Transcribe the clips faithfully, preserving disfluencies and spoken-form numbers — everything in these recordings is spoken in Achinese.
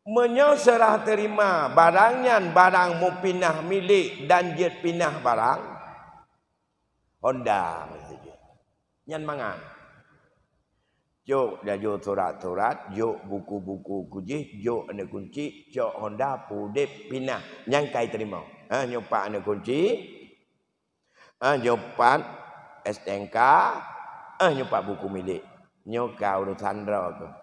Meunyoe seurah teurima barang nyan barang mupinah milék dan jeuet pinah barang, honda meuseujid. Nyan mangat. Jok laju surat-surat, jok buku-buku kujih, jok aneuk kunci, cok honda, pudeb, pinah. Nyan ka jiteurimong. Ha, nyoe pat aneuk kunci, ah, nyoe pat S T N K, ah, nyoe pat buku milék. Nyoe ka urosan droe keuh.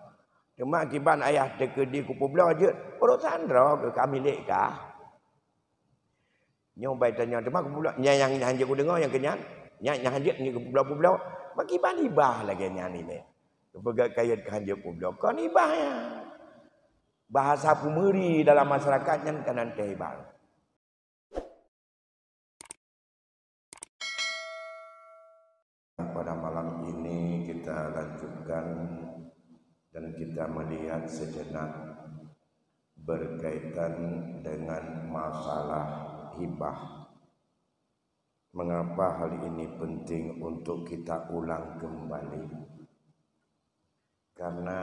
Teuma kiban ayah teukeudi kupeubloe jeuet, urosan droe keuh ka milék kah. Nyoe bai tanyong teuma kupeubloe, nyang, nyang, nyang hanjeuet kudeungoe nyang keu nyan, nyang, nyang hanjeuet nyoe kupeubloe-peubloe. Makiban hibah lagée nyan ilée. Peugah kayeuet keu hanjeuet peubloe, kon hibah nyan. Bahasa peumeuri dalam masyarakat nyan ka nan teuh hibah. Pada malam ini kita lanjutkan dan kita melihat sejenak berkaitan dengan masalah hibah. Mengapa hal ini penting untuk kita ulang kembali? Karena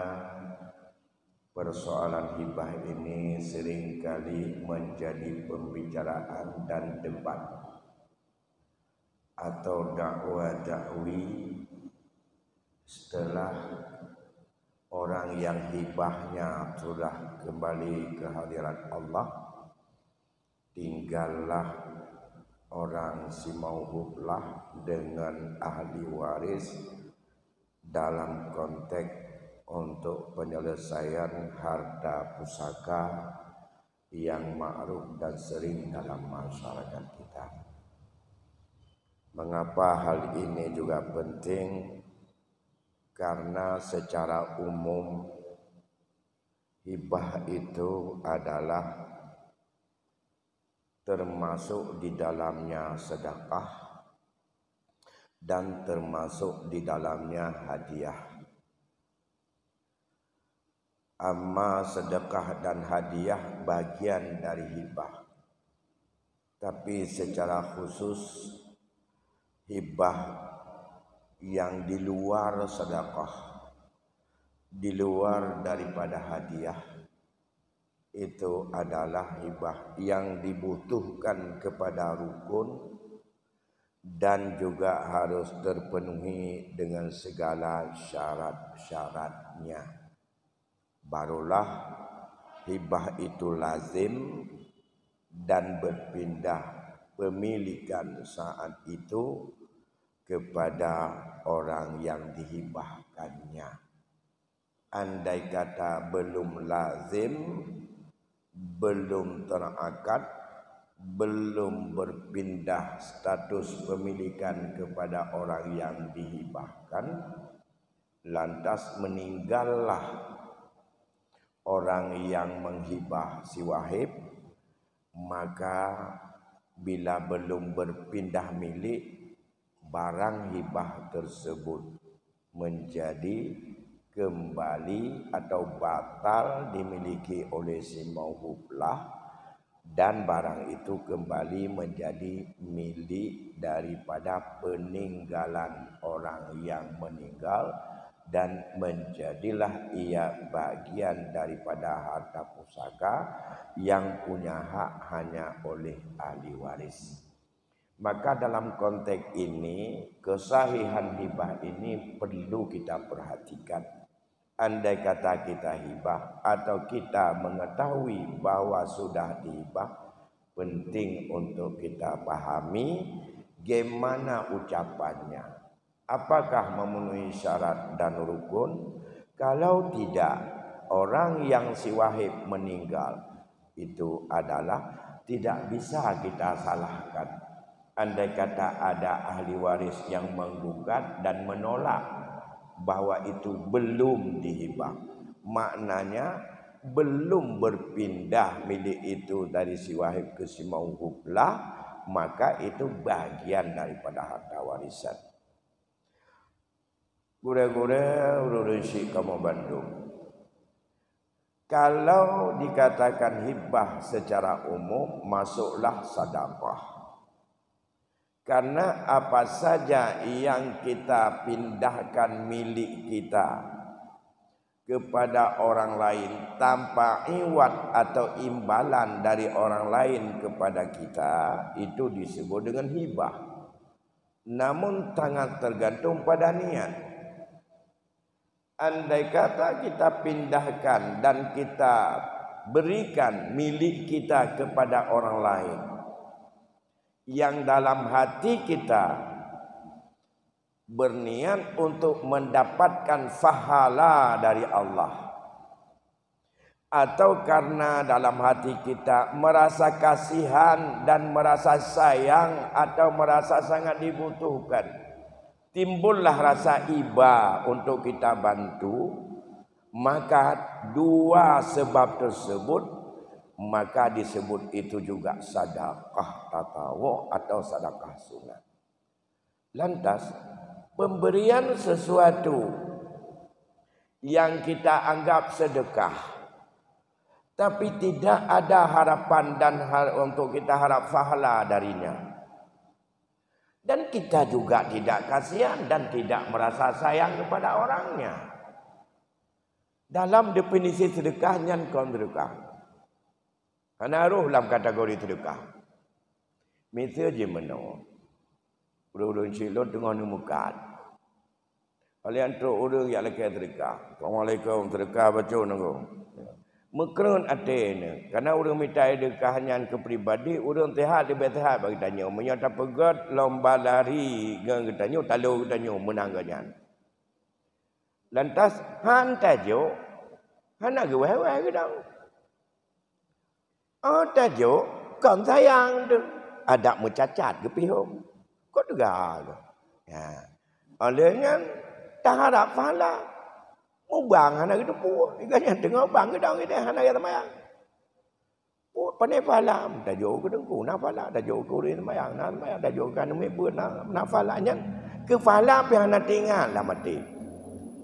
persoalan hibah ini seringkali menjadi pembicaraan dan debat atau dakwa-dakwi setelah orang yang hibahnya sudah kembali ke hadirat Allah, tinggallah orang si mauhublah dengan ahli waris dalam konteks untuk penyelesaian harta pusaka yang ma'ruf dan sering dalam masyarakat kita. Mengapa hal ini juga penting? Karena secara umum hibah itu adalah termasuk di dalamnya sedekah dan termasuk di dalamnya hadiah. Amma sedekah dan hadiah bagian dari hibah. Tapi secara khusus, hibah yang di luar sedekah, di luar daripada hadiah, itu adalah hibah yang dibutuhkan kepada rukun dan juga harus terpenuhi dengan segala syarat-syaratnya. Barulah hibah itu lazim dan berpindah pemilikan saat itu kepada orang yang dihibahkannya. Andai kata belum lazim, belum terakad, belum berpindah status pemilikan kepada orang yang dihibahkan, lantas meninggallah orang yang menghibah si wahib, maka bila belum berpindah milik, barang hibah tersebut menjadi kembali atau batal dimiliki oleh si mauhublah, dan barang itu kembali menjadi milik daripada peninggalan orang yang meninggal, dan menjadilah ia bagian daripada harta pusaka yang punya hak hanya oleh ahli waris. Maka dalam konteks ini, kesahihan hibah ini perlu kita perhatikan. Andai kata kita hibah atau kita mengetahui bahwa sudah dihibah, penting untuk kita pahami bagaimana ucapannya. Apakah memenuhi syarat dan rukun? Kalau tidak, orang yang si wahib meninggal itu adalah tidak bisa kita salahkan. Andai kata ada ahli waris yang menggugat dan menolak bahwa itu belum dihibah, maknanya belum berpindah milik itu dari si wahib ke si mauhublah, maka itu bagian daripada harta warisan. Gurée-gurée, ureuëng syik kamoe bandum. Kalau dikatakan hibah secara umum, masuklah sedekah. Karena apa saja yang kita pindahkan milik kita kepada orang lain tanpa iwad atau imbalan dari orang lain kepada kita, itu disebut dengan hibah. Namun, sangat tergantung pada niat. Andai kata kita pindahkan dan kita berikan milik kita kepada orang lain, yang dalam hati kita berniat untuk mendapatkan pahala dari Allah, atau karena dalam hati kita merasa kasihan dan merasa sayang atau merasa sangat dibutuhkan, timbullah rasa iba untuk kita bantu, maka dua sebab tersebut, maka disebut itu juga sedekah tatawuk atau sedekah sunat. Lantas, pemberian sesuatu yang kita anggap sedekah, tapi tidak ada harapan dan har-, untuk kita harap pahala darinya. Dan kita juga tidak kasihan dan tidak merasa sayang kepada orangnya. Dalam definisi sedekah, nyan kon sedekah. Hana rhoh lam kategori sedekah. Miseu jih meunoe, ureueng-ureueng syiek lôn teungoh neumeukat. Óh lheueh nyan trok ureueng jak lakée sedekah. "Assalamualaikum, sedekah bacut nanggroe." Meukreuet até nyan, karena ureueng mita sedekah nyan keu pribadi, ureueng seuhat leubeh seuhat bak geutanyoe. Meunyoe tapeugét lomba lari ngon geutanyoe, talo geutanyoe meunang gobnyan. Lantas han tajok, hana geuwèh-wèh geutanyoe. Oh, tajok kon sayang tu. Adak meucacat geupihom. Kok teuga tu? Ya. Óh lheueh nyan taharap pahala. Mubang hana geuteupeue. Iga nyan teungoh bang geudong ideh hana geuseumayang. Pu-, pane pahala, tajok keu teungku, na pahala, tajok keu ureueng seumayang, na seumayang, tajok keu aneuk miet beuet, na, na pahala nyan. Keu pahala pih hana teuingat lam até.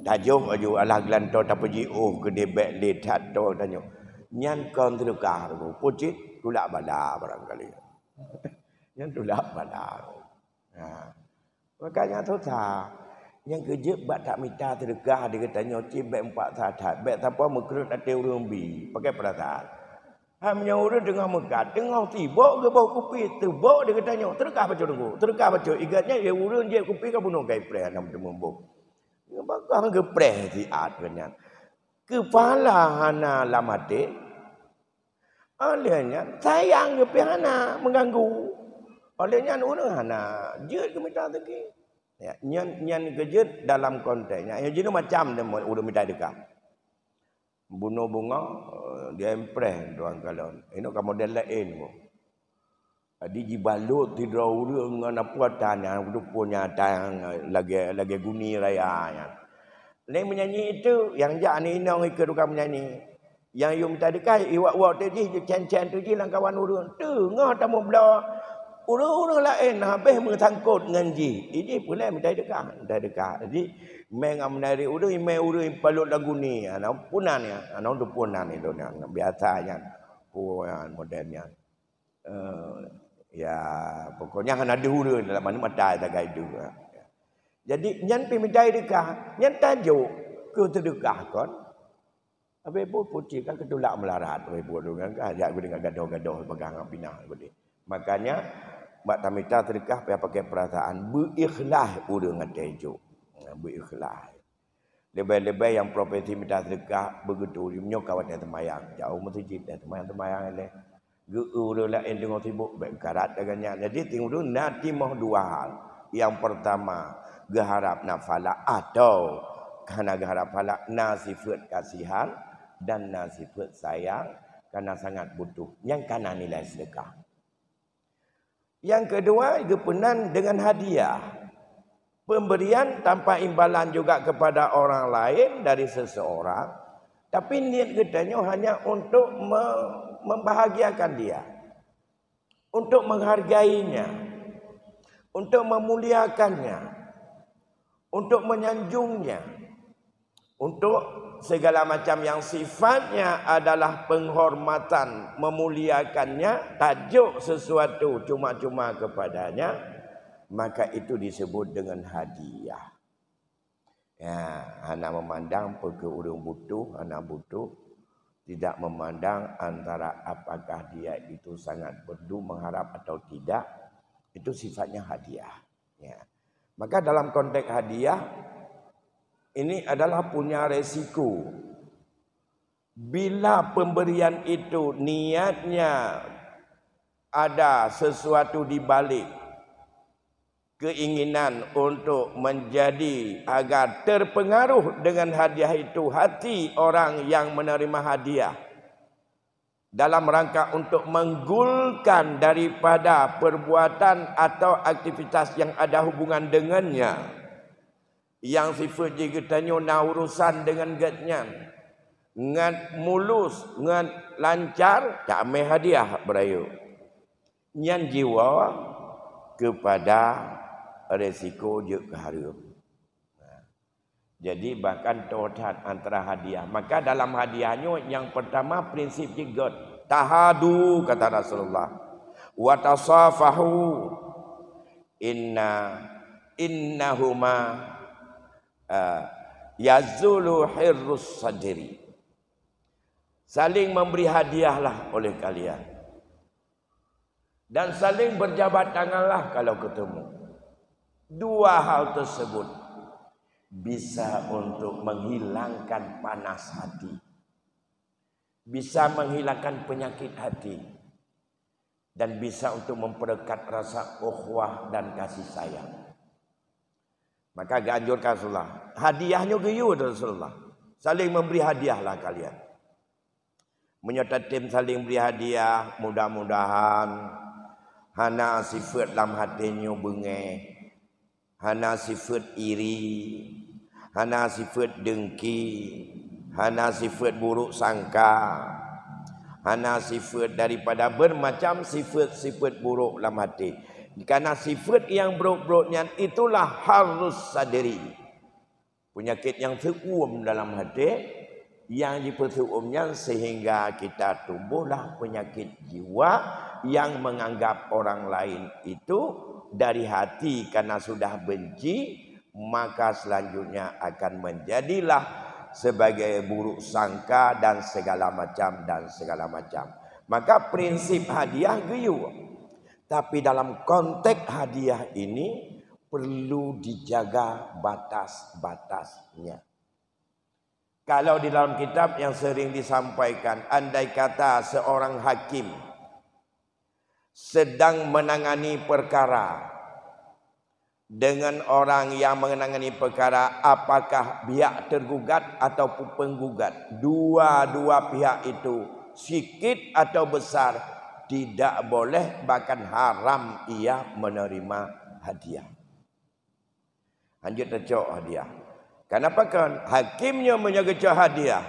Tajok laju alah geulantoe tapeujiôh keudeh bèk lé that toe tanyoe. Nyan kon teuka, peue cit tulak bala barangkali. Nyan tulak bala. Ha. Makanya susah. Nyang keujeuet bak tamita teudeukah di geutanyoe cit bèk meupat that-that, bèk sapoe meukreuet até ureueng bi, pakai peurasaan. Hai meunyoe ureueng teungoh meukat, teungoh sibok geuboh kupi, teubok di geutanyoe, teudeukah bacut teungku, teudeukah bacut. Igat nyan, ya ureueng jieb kupi ka bunoe ka ipreh hana meuteumeuboh. Nyan bagaih geupreh siat geuh nyan. Keupala hana lam até, Óh lheueh nyan, sayang geuh pih hana, meuganggu. Óh lheueh nyan, ureueng hana jeuet geumita rezeki. Ya, nyan, nyan keujeuet dalam konteks nyan. Nyang jinoe macam ureueng mita deukah. Bunoe bungöng, eh, dia impreh tuan kalon. Inoe ka model laén boh. Jadi jibalot sidroe ureueng ngon apui ata nyan, rupa nyan ata lagèe, lagèe guni raya nyan. Lé meunyanyi itu, nyang jak aneuk inong ikeu tukang meunyanyi. Nyang yue mita deukah, iwak-wak teuk jih, cen-cen teuk jih lam kawan ureueng. Teungoh tamubloe, ureueng-ureueng laén habéh meusangkot ngon jih. Ijih peureulèe mita deukah, mita deukah. Jadi, mé ngon meunari ureueng, mé ureueng ipalot lagu ni. Ana pun nan ya, ana tu pun nan itu nyan. Biasa nyan. Pun model nyan. Eh, ya, pokoknya hana deuh ureueng dalam aneuk mata sagai deuh. Jadi, nyan pih mita deukah, nyan tajok keu teudeukah kon. Habéh buet putéh kan keutulak meularat, habéh buet tu kan, kan jak geudeungoe gadoh-gadoh peugah ngon pinah geude. Makanya, bak tamita teudeukah payah pakai peurasaan, beuikhlaih ureueng até jok. Nah, beuikhlaih. Leubeh-leubeh nyang profesi mita seudeukah beugeutu, meunyoe ka watèe seumayang, jauh meuseujid dan seumayang-seumayang ilèe. Geu-, ureueng laén teungoh sibok, bèk karat lagèe nyan. Jadi, ureueng na timoh dua hal. Nyang peurtama, geuharap na pahala atau hana geuharap pahala, na sifeuet kasihan dan na sifeuet sayang, kana sangat butuh. Nyan kana nilai seudeukah. Nyang keudua, geupeunan deungon hadiah. Pemberian tanpa imbalan juga kepada orang lain dari seseorang, tapi niet geutanyoe hanya untuk me-, membahagiakan dia, untuk menghargainya, untuk memuliakannya, untuk menyanjungnya, untuk segala macam yang sifatnya adalah penghormatan, memuliakannya, tajok sesuatu cuma-cuma kepadanya, maka itu disebut dengan hadiah. Ya, hana memandang peue keu ureuëng butuh, hana butuh, tidak memandang antara apakah dia itu sangat perlu mengharap atau tidak, itu sifatnya hadiah. Ya. Maka dalam konteks hadiah, ini adalah punya resiko. Bila pemberian itu niatnya ada sesuatu di balik keinginan untuk menjadi agar terpengaruh dengan hadiah itu hati orang yang menerima hadiah dalam rangka untuk menggulkan daripada perbuatan atau aktivitas yang ada hubungan dengannya, yang sifat jih geutanyoe na urusan dengan gobnyan, ngat mulus, ngat lancar, tamé hadiah beurayeuk. Nyan jiwoe keupada resiko jeuet keu hareuem. Jadi, bahkan toh that antara hadiah. Maka dalam hadiah nyoe, nyang pertama prinsip jih göt. "Tahadu," kata Rasulullah. "Wa tasafahu. Inna, innahuma, eh, yazulu hirrus sadri." Saling memberi hadiahlah oleh kalian. Dan saling berjabat tanganlah kalau ketemu. Dua hal tersebut bisa untuk menghilangkan panas hati, bisa menghilangkan penyakit hati, dan bisa untuk memperekat rasa ukhuwah dan kasih sayang. Maka geuanjurkan Rasulullah, hadiah nyoe geuyue Rasulullah. Saling memberi hadiahlah kalian. Meunyoe tatem saling bri hadiah, mudah-mudahan hana sifeuet lam até nyoe beungéh, hana sifeuet iri, hana sifeuet deungki, hana sifeuet buruk sangka, hana sifeuet daripada bermacam sifeuet-sifeuet buruk lam até. Karena sifeuet nyang brok-brok nyan itulah harrus sadri. Peunyakét nyang seuuem dalam até, nyang jipeuseuuem nyan sehingga kita tumbuhlah peunyakét jiwa nyang menganggap orang lain itu dari hati karena sudah benci, maka selanjutnya akan menjadilah sebagai buruk sangka dan segala macam, dan segala macam. Maka prinsip hadiah geuyue. Tapi dalam konteks hadiah ini, perlu dijaga batas-batasnya. Kalau di dalam kitab yang sering disampaikan, andai kata seorang hakim sedang menangani perkara dengan orang yang menangani perkara, apakah pihak tergugat ataupun penggugat, dua-dua pihak itu, sikit atau besar, tidak boleh, bahkan haram ia menerima hadiah. Hanjeuet teucok hadiah. Kenapa kan? Hakim nyoe meunyoe geucok hadiah,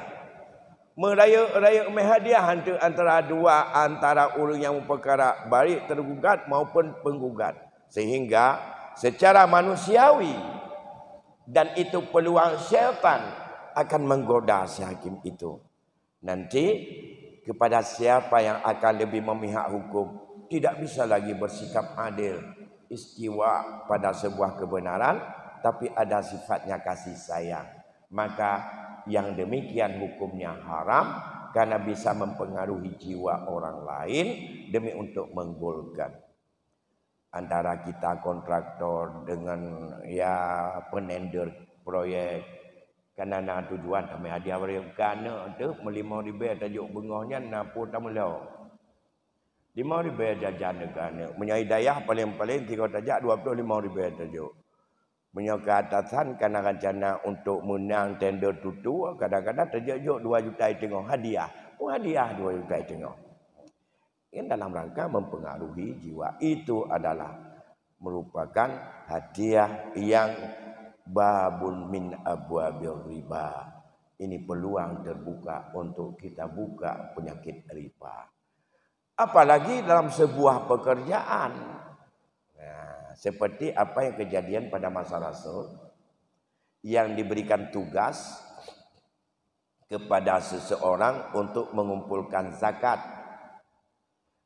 meurayeuk-rayeuk meuhadiah antara dua, antara ureuëng nyang meupeukara, baik tergugat maupun penggugat. Sehingga secara manusiawi, dan itu peluang syaitan akan menggoda si hakim itu. Nanti, kepada siapa yang akan lebih memihak hukum, tidak bisa lagi bersikap adil, istiwa pada sebuah kebenaran, tapi ada sifatnya kasih sayang. Maka, yang demikian hukumnya haram karena bisa mempengaruhi jiwa orang lain demi untuk menggolkan. Antara kita kontraktor dengan, ya, penender proyek, kan na tujuan tamé hadiah bri keu aneuk teuh, meulimong ribèe tajok beungoh nyan na peue tameulo. Limong ribèe jajan keu aneuk. Meunyoe i dayah paleng-paleng tiga tajak dua ploh limong ribèe tajok. Meunyoe keu atasan kana rencana untuk meunang tender tutoe, kadang-kadang tajok-jok dua juta siteungoh hadiah. Peue hadiah dua juta siteungoh? Ini dalam rangka mempengaruhi jiwa. Itu adalah merupakan hadiah yang babun min abwabir riba. Ini peluang terbuka untuk kita buka penyakit riba. Apalagi dalam sebuah pekerjaan. Nah, seperti apa yang kejadian pada masa Rasul, yang diberikan tugas kepada seseorang untuk mengumpulkan zakat.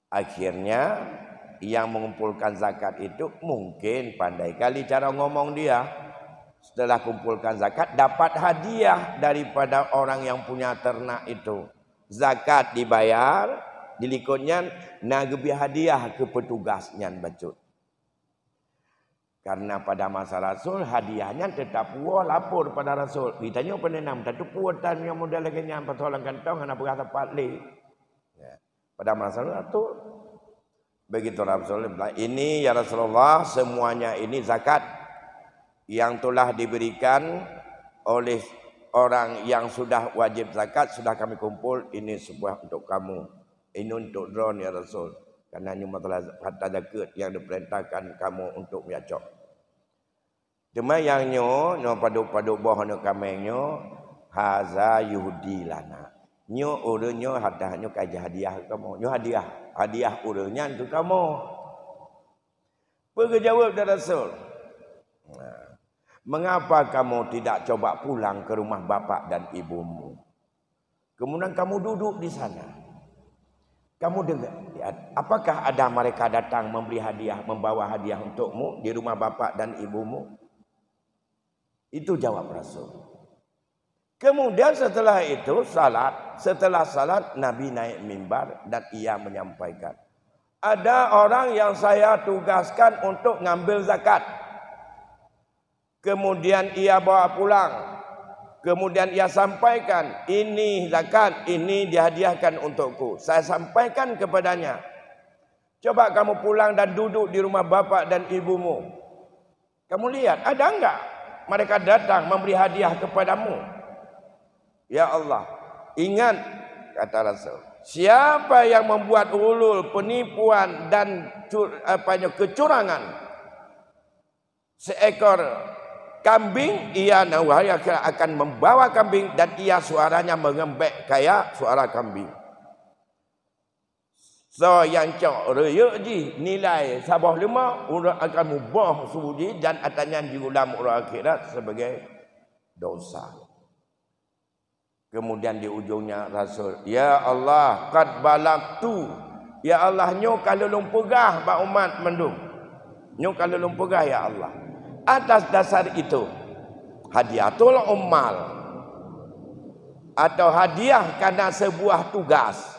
Akhirnya, yang mengumpulkan zakat itu mungkin pandai kali cara ngomong dia. Setelah kumpulkan zakat, dapat hadiah daripada orang yang punya ternak itu. Zakat dibayar, dilikot nyan na geubri hadiah keu petugas nyan bacut. Karena pada masa Rasul, hadiah nyan teutap puwoe lapor pada Rasul. Geutanyoe peue na, tateupeue tan nyang model lagèe nyan, pasoe lam kantong hana peugah sapat lé. Ya. Pada masa Rasul, begitu Rasul bilang, "Ini, ya Rasulullah, semuanya ini zakat yang telah diberikan oleh orang yang sudah wajib zakat, sudah kami kumpul, ini sebuah untuk kamu. Ini untuk droeneuh, ya Rasul. Karena nyoe masalah harta zakat yang diperintahkan kamu untuk menyocok." Teuma nyang nyoe, nyoe padub-padub boh aneuk kaméng nyoe, haza yuhdi lana. Nyoe ureueng nyoe hadah nyoe ka jihadiah keu kamoe. Nyoe hadiah, hadiah ureueng nyan keu kamoe. Peue geujaweueb lé Rasul? Nah, "Mengapa kamu tidak coba pulang ke rumah bapak dan ibumu? Kemudian kamu duduk di sana. Kamu dengar, apakah ada mereka datang memberi hadiah, membawa hadiah untukmu di rumah bapak dan ibumu?" Itu jawab Rasul. Kemudian setelah itu salat, setelah salat Nabi naik mimbar dan ia menyampaikan, "Ada orang yang saya tugaskan untuk ngambil zakat. Kemudian ia bawa pulang. Kemudian ia sampaikan, 'Ini zakat, ini dihadiahkan untukku.' Saya sampaikan kepadanya, 'Coba kamu pulang dan duduk di rumah bapak dan ibumu. Kamu lihat, ada enggak mereka datang memberi hadiah kepadamu?' Ya Allah, ingat," kata Rasul, "siapa yang membuat ulul, penipuan dan cu-, apa nyo, kecurangan, seekor kambing, ia nanti akan membawa kambing dan ia suaranya mengembek kayak suara kambing. Soe nyang cok reuyek jih nilai saboh leumah, ureueng akan muboh su jih dan ata nyan jiulam uroe akhirat sebagai dosa." Kemudian di ujungnya Rasul, "Ya Allah, qad balagtu. Ya Allah, nyoe ka lôn peugah bak umat mandum. Nyoe ka lôn peugah, ya Allah." Atas dasar itu, hadiatul ummal atau hadiah karena sebuah tugas,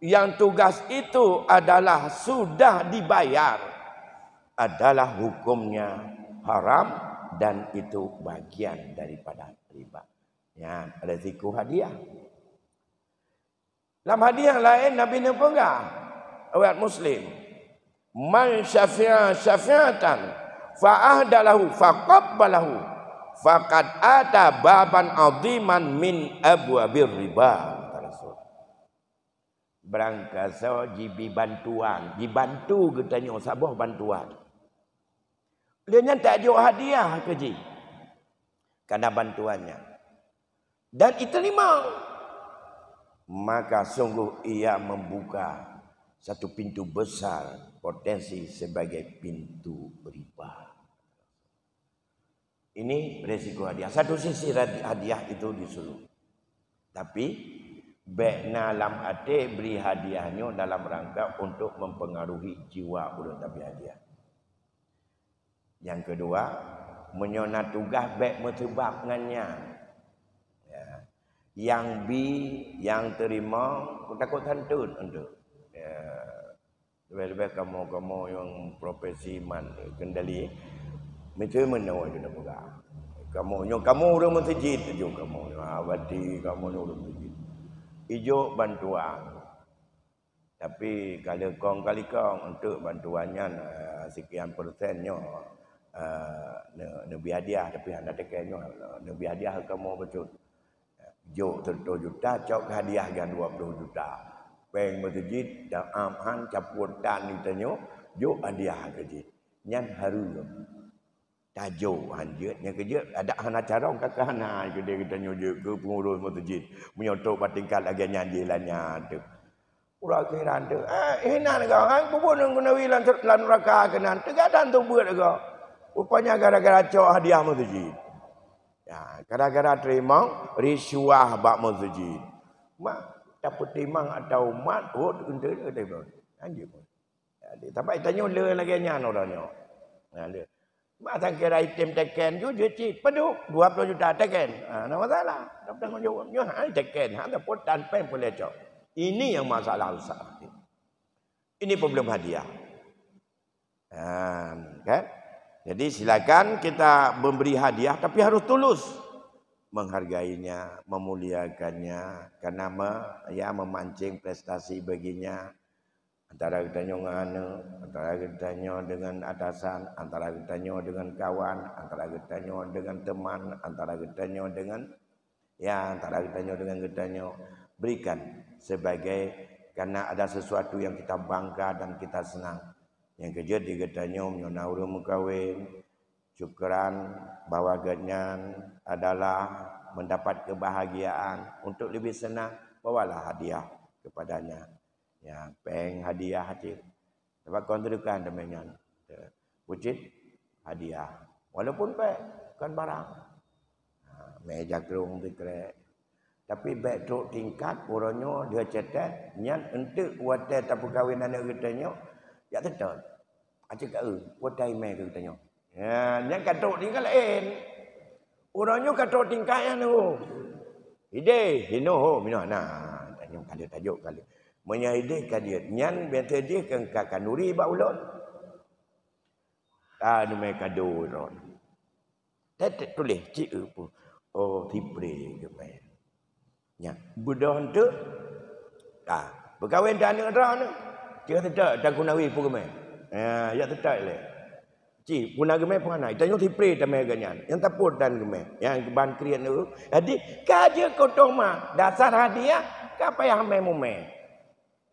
yang tugas itu adalah sudah dibayar, adalah hukumnya haram dan itu bagian daripada riba. Nyan, resiko hadiah. Lam hadis nyang laén Nabi neupeugah, riwayat Muslim, "Man syafa'a syafa'atan fa ahda lahu fa qabbalahu faqad ata baban 'aziman min abwabir riba," kata Rasul. Barangkasoe jibri bantuan, jibantu geutanyoe saboh bantuan. Lheueh nyan tajok hadiah keu jih karena bantuan nyan. Dan iteurima, maka sungguh ia membuka satu pintu besar potensi sebagai pintu riba. Ini resiko hadiah. Satu sisi radi-, hadiah itu disuruh. Tapi, bèk na lam até bri hadiah nyoe dalam rangka untuk mempengaruhi jiwa ureueng tabri hadiah. Nyang keudua, meunyoe na tugaih bèk meuseubab ngon nyan. Ya. Nyang bi, nyang teurimong, takot santot untuk. Ya. Leubeh-leubeh kamoe-kamoe nyang profesi man kendali. Miseue meunoe jeuet peugah. Kamoe nyoe, kamoe ureueng meuseujid, tujoh kamoe nyoe, ah, berarti kamoe nyoe ureueng meuseujid. Ijok bantuan. Tapi ka leukong ka likong untuk bantuan nyan, eh, sekian persen nyoe, eh, ne-, neubri hadiah, tapi hana teuka nyoe, neubri hadiah kamoe bacut. Jok seratus juta, cok keu hadiah gan dua puluh juta. Péng meuseujid, dan amhan, campur tan geutanyoe, jok hadiah keu jih. Nyan hareuem. Tajok han jeuet, nyang keu jeuet, adak hana carông ka keu hana, keu dia geutanyoe jeuet keu peungurus meuseujid. Meunyoe trok bak tingkat lagèe nyan jih lah nyan teuh. Ureueng akhiran teuh, "Eh, hinan kah, hai, peue buet ngon keunawi lam, lam nuraka keunan? Teugadan teuh beuet kah?" Rupanya gara-gara cok hadiah meuseujid. Ya, gara-gara teurimong risuah bak meuseujid. Mak, tapeutimang atau mat, rot keuntui teurimong. Lanjut. Jadi, tapi tanyoe le lagèe nyan uroe nyoe. Nah, le. Masa kira item teken ju, ju cit. Padum? Dua puluh juta teken. Ha, na masalah. Dah bertanggung jawab. Nyoe ha teken. Ha, dah pun tan pen pun lecok. Ini yang masalah besar. Ini problem hadiah. Ha, kan? Jadi silakan kita memberi hadiah, tapi harus tulus menghargainya, memuliakannya, karena me-, ya, memancing prestasi baginya. Antara geutanyoe ngon aneuk, antara geutanyoe dengan atasan, antara geutanyoe dengan kawan, antara geutanyoe dengan teman, antara geutanyoe dengan, ya, antara geutanyoe dengan geutanyoe. Berikan sebagai, karena ada sesuatu yang kita bangga dan kita senang. Nyang keujeuet di geutanyoe, meunyoe na ureuëng meukawen, syukuran bahwa geuhnyan adalah mendapat kebahagiaan. Untuk lebih senang, bawalah hadiah kepadanya. Ya, péng hadiah cit. Sebab kon seudeukah teumé nyan. Bucit hadiah. Walaupun péng, kon barang. Ha, mé jakrong sikrek. Tapi bék trok tingkat, uroe nyoe dia cetet, nyan enteuk watée tapeukawen aneuk geutanyoe, jak seutôt. Aci ka eu, watée imé keu geutanyoe. Ya, nyan ka trok tingkat laén. Uroe nyoe ka trok tingkat nyan tu. Idéh, hinoe ho, minoe na. Tanyoe ka lheueh tajok ka lheueh. Meunyoe idéh ka jeuet, nyan biasa jih keu ka kanduri bak ulôn. Ka neumé kado droe. Teuteup tuléh cit eu peue. Oh, sipré geumé. Nyan, beudôh eunteuk. Ah, peukawen dan aneuk droe nyoe. Cit seutôt Teungku Nawi peue geumé. Ya, ya seutôt lé. Cit, peue na geumé peue hana. Tanyoe sipré tamé geuhnyan. Nyang tapot dan geumé. Nyang ban kriet nyoe. Jadi, ka jeuet keu tueng ma. Dasar hadiah, ka payah mé mumé.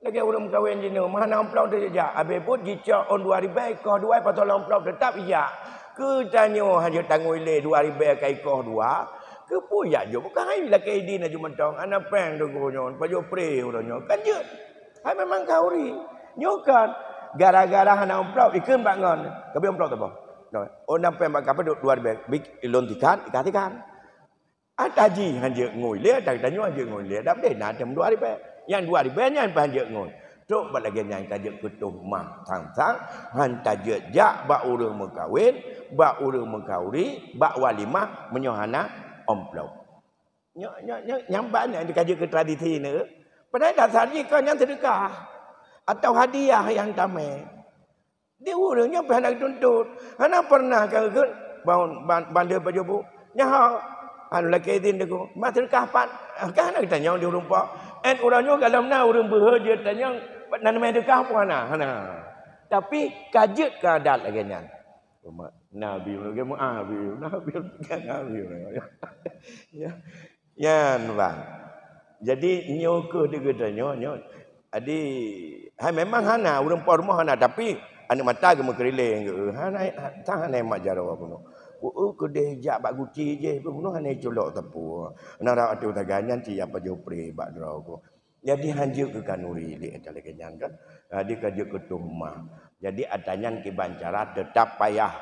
Lagée ureuëng meukawen jinoe, meuhana amplop teujak, abéh buet jicok ôn dua ribée, ikoh dua, pasoe lam amplop teutap ijak. Keu tanyoe hana jeuet tanggôi lé dua ribée ka ikoh dua, keupeue jak jok? Bukan hai lakée idin aju mantong, hana péng teungku nyoe, pajoh pré uroe nyoe. Kan jeuet. Hai memang ka uri. Nyoe kan gara-gara hana amplop, ikheun bak ngon. Ka bri amplop saboh. Nyoe, oh, na péng bak ka padub dua ribée, bri lôn tikan, ikah tikan. Ata jih han jeuet ngui lé, ata tanyoe han jeuet ngui lé, dak deh na tem dua ribée. Nyang dua ribée nyan pih han jeuet ngui. Trok bak lagée nyan ka jeuet keu tueng ma sang-sang, han tajeuet jak bak ureuëng meukawen, bak ureuëng meukauri, bak walimah meunyoe hana amplop. Nyoe, nyoe, nyoe, nyang ban nyan ka jeuet keu tradisi nyoe. Padahai dasar jih kon nyan seudeukah atau hadiah nyang tamé. Di ureuëng nyan pih hana geutuntot. Hana pernah ka geukheun ban, ban, bandum pajoh bu. Nyaho, anu lakée idin teungku. Mak seudeukah pat. Ah, ka hana geutanyong di ureuëng po. Ét uroe nyoe galom na ureuëng beuhe jeuet tanyong, na neumé seudeukah peue hana? Hana. Tapi ka jeuet keu adat lagée nyan. Umat Nabi lagée meuah bi. Nabi lagée Nabi. Ya. Nyan, bang. Jadi, nyoe keuh di geutanyoe, nyoe. Jadi, hai memang hana, ureuëng po rumoh hana, tapi aneuk mata geumeukeurileng geu, hana, tan hana mat jaroe bunoe. Ku, keudeh jak bak guci jih, bunoe hana culok teupeu. Na rak ateueh taga nyan ci ya pajoh pré bak droe ku. Jadi, han jeuet keu kanuri lé ata lagée nyan kan. Jadi, ka jeuet keu tueng ma. Jadi, ata nyan kiban cara teutap payah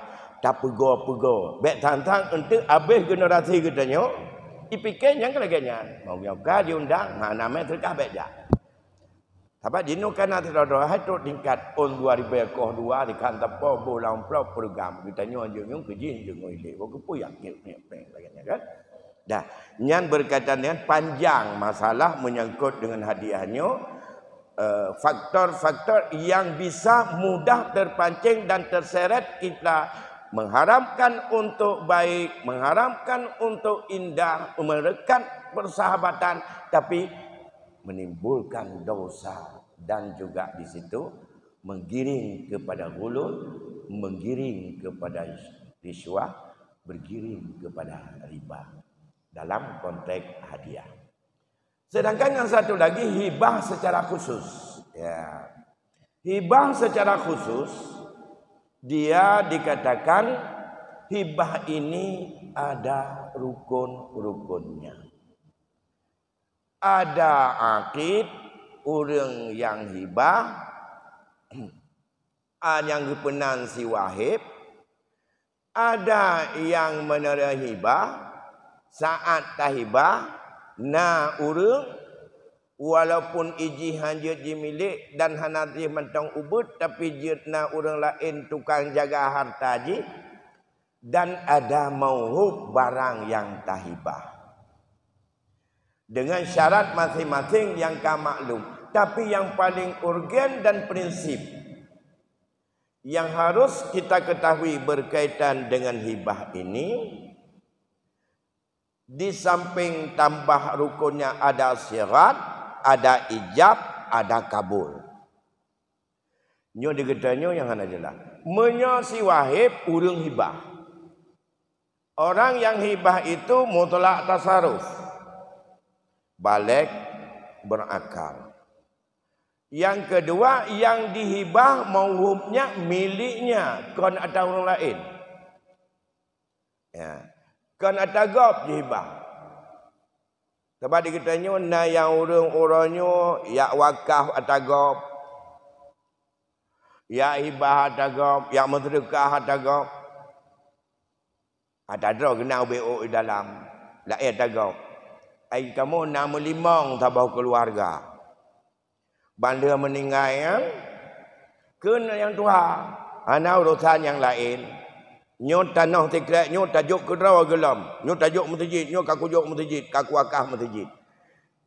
tapeugo-peugo. Bék sang-sang eunteuk abéh generasi geutanyoe, ipike nyang lagée nyan. Meunyoe ka jiundang, hana mé seudeukah bék jak. Sabab jinoe ka na sidroe-droe hai trok tingkat ôn dua ribée koh dua, dikhan teupeu boh lam amplop program. Geutanyoe jeuet nyoe keu jih jeuet ngon ilée. Keupeue yakin lagée nyan kan? Dah, nyan berkaitan dengan panjang masalah menyangkut dengan hadiah nyoe, eh, faktor-faktor yang bisa mudah terpancing dan terseret kita mengharapkan untuk baik, mengharapkan untuk indah, merekat persahabatan, tapi menimbulkan dosa dan juga di situ menggiring kepada ghulul, menggiring kepada risyuah, bergiring kepada riba. Dalam konteks hadiah. Sedangkan yang satu lagi hibah secara khusus. Ya. Hibah secara khusus, dia dikatakan hibah ini ada rukun-rukunnya. Ada akid, ureuëng nyang hibah, a, nyang geupeunan si wahib, ada nyang meuneuroe hibah, saat tahibah, na ureuëng, walaupun ijih han jeuet jimilék dan hana jih mantong ubeuet, tapi jeuet na ureuëng laén tukang jaga harta jih, Dan ada mauhub barang yang tahibah. Dengan syarat masing-masing yang ka maklum. Tapi yang paling urgen dan prinsip yang harus kita ketahui berkaitan dengan hibah ini, di samping tambah rukunnya ada sirat, ada ijab, ada kabul. Nyoe di geutanyoe nyang hana jeulaih. Meunyoe si Wahib ureuëng hibah. Orang yang hibah itu mutlak tasaruf. Baligh, berakal. Yang kedua, yang dihibah mauhubnya miliknya, kon ata ureuëng laén. Ya. Kon ata gob jihibah. Sabab di geutanyoe na nyang ureuëng uroe nyoe yak wakaf ata gob, yak hibah ata gob, yak meuseudeukah ata gob. Ata droe geunak ubé ôk di dalam, laén ata gob. Ai kamoe na meulimong saboh keuluwarga. Ban lheueh meuninggai nyan, kheun nyang tuha, hana urosan nyang laén. Nyoe tanoh sikrek nyoe tajok keudroe geulom, nyoe tajok meuseujid, nyoe ka kujok meuseujid, ka kuwakaf meuseujid.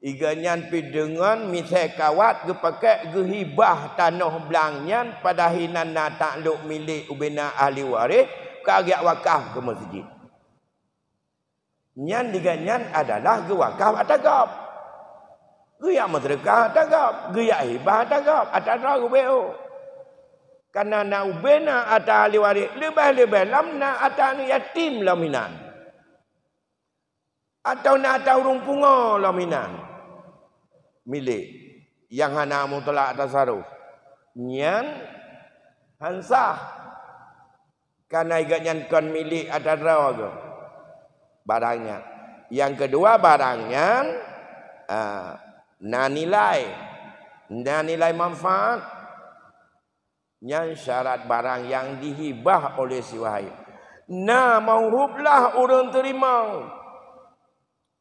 Iga nyan pih deungon misée kawat geupakék geuhibah tanoh blang nyan, padahai nan na taklok milék ubena ahli waréh, ka geujak wakaf keu meuseujid. Nyan digat nyan adalah geuwakaf ata gob. Geuyak meuseudeukah ata gob, geuyak hibah ata gob, ata droe geubeuôh. Kana na ubena ata ahli waréh, leubeh-leubeh lom na ata aneuëk yatim lom inan. Atawa na ata ureuëng pungo lom inan. Milék nyang hana mutlak tasaruf. Nyan han sah. Kana igat nyan kon milék ata droe geuh barang nyan. Nyang keudua, barang nyan, ah, na nilai, na nilai manfaat. Nyan syarat barang nyang dihibah oleh si Wahib. Na mauhub lah ureuëng teurimong.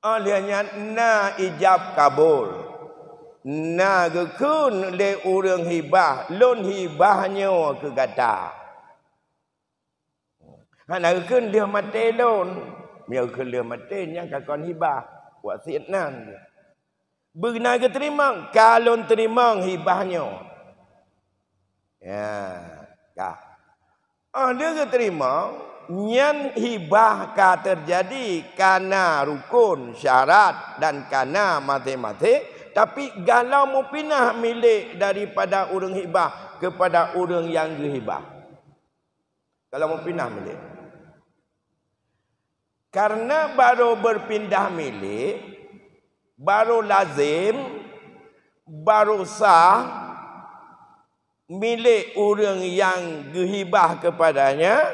Óh lheueh nyan na ijab kabul. Na geukheun lé ureuëng hibah, lôn hibah nyoe keu gata. Hana geukheun lheueh maté lôn. Meunyoe geukheun lheueh maté, nyan ka kon hibah. Wasiet nan. Beuna geuteurimong, ka lôn teurimong hibah nyoe. Ya, ka. Óh lheueh geuteurimong, nyan hibah ka teujadi, kana rukon, syarat, dan kana maté-maté, tapi galom meupinah milék daripada ureuëng hibah keupada ureuëng nyang geuhibah. Galom meupinah milék. Karena baru berpindah milék, baru lazim, baru sah milék ureuëng nyang geuhibah keupadanya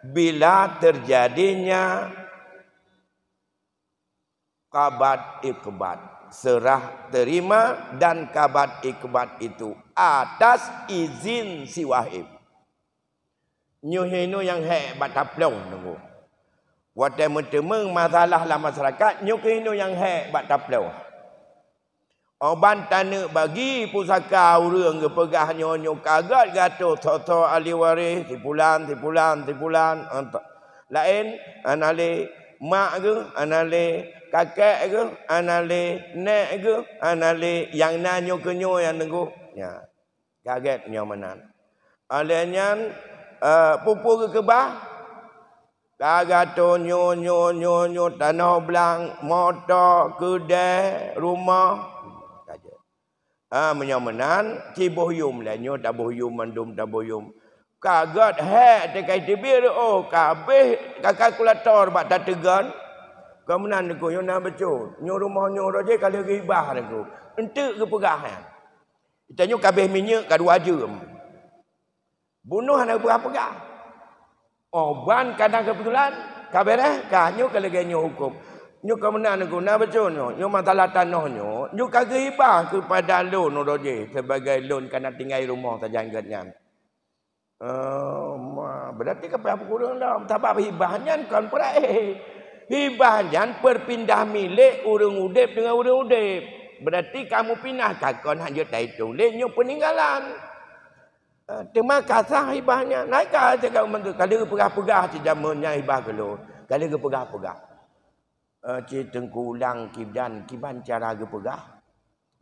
bila teujadinya qabad iqbad, serah terima dan qabad iqbad itu atas izin si wahib. Nyoe hinoe nyang hék bak taploh nunggu. Watée meuteumeung masalah lam masyarakat, nyoe keuh hinoe nyang hék bak taploh. Óh ban taneuk bagi pusaka ureuëng geupeugah nyoe, nyoe ka gét gatoh soe-soe ahli waréh, si pulan, si pulan, si pulan, enta-, laén, hana lé mak geuh, hana lé kakek geuh, hana lé nék geuh, hana lé nyang na nyoe keuh nyoe nyang teunggoh. Nya. Ka gét nyoe meunan. Óh lheueh nyan, eh, peue-peue geukeubah? Ka gatoh nyoe, nyoe, nyoe, nyoe, tanoh blang, moto, keudée, rumoh. Ka jeuet. Ah, meunyoe meunan, ci boh yum lé, nyoe taboh yum, mandum taboh yum. Ka gét hék teuka teubiet, oh, ka abéh ka kalkulator bak tateugon. Kon meunan Teungku, nyoe na bacut. Nyoe rumoh nyoe roh jih ka lheueh geuhibah Teungku. Eunteuk geupeugah nyan. Tanyoe ka abéh minyeuk ka dua jeuem. Bunoh hana geupeugah-peugah. Oh, ban kadang keubetulan, ka beureh, ka nyoe ka lagée nyoe huköm. Nyoe ka meunan Teungku, na bacut nyoe. Nyoe masalah tanoh nyoe, nyoe ka geuhibah keupada lôn uroe jih sibagai lôn ka na tinggai rumoh sajan gét nyan. Oh, ma, berarti ka payah peukureueng lom. Sabab hibah nyan kon peuraéh. Hibah nyan perpindah milék ureuëng udeb deungon ureuëng udeb. Berarti ka meupinah, ka kon hana jeuet taitong lé nyoe peuninggalan. Eh, teuma ka sah hibah nyan. Hai ka cakap mantu, ka lheueh geupeugah-peugah cit jameun nyan hibah keu lôn. Ka lheueh geupeugah-peugah. Eh, cit teungku ulang kiban, kiban cara geupeugah.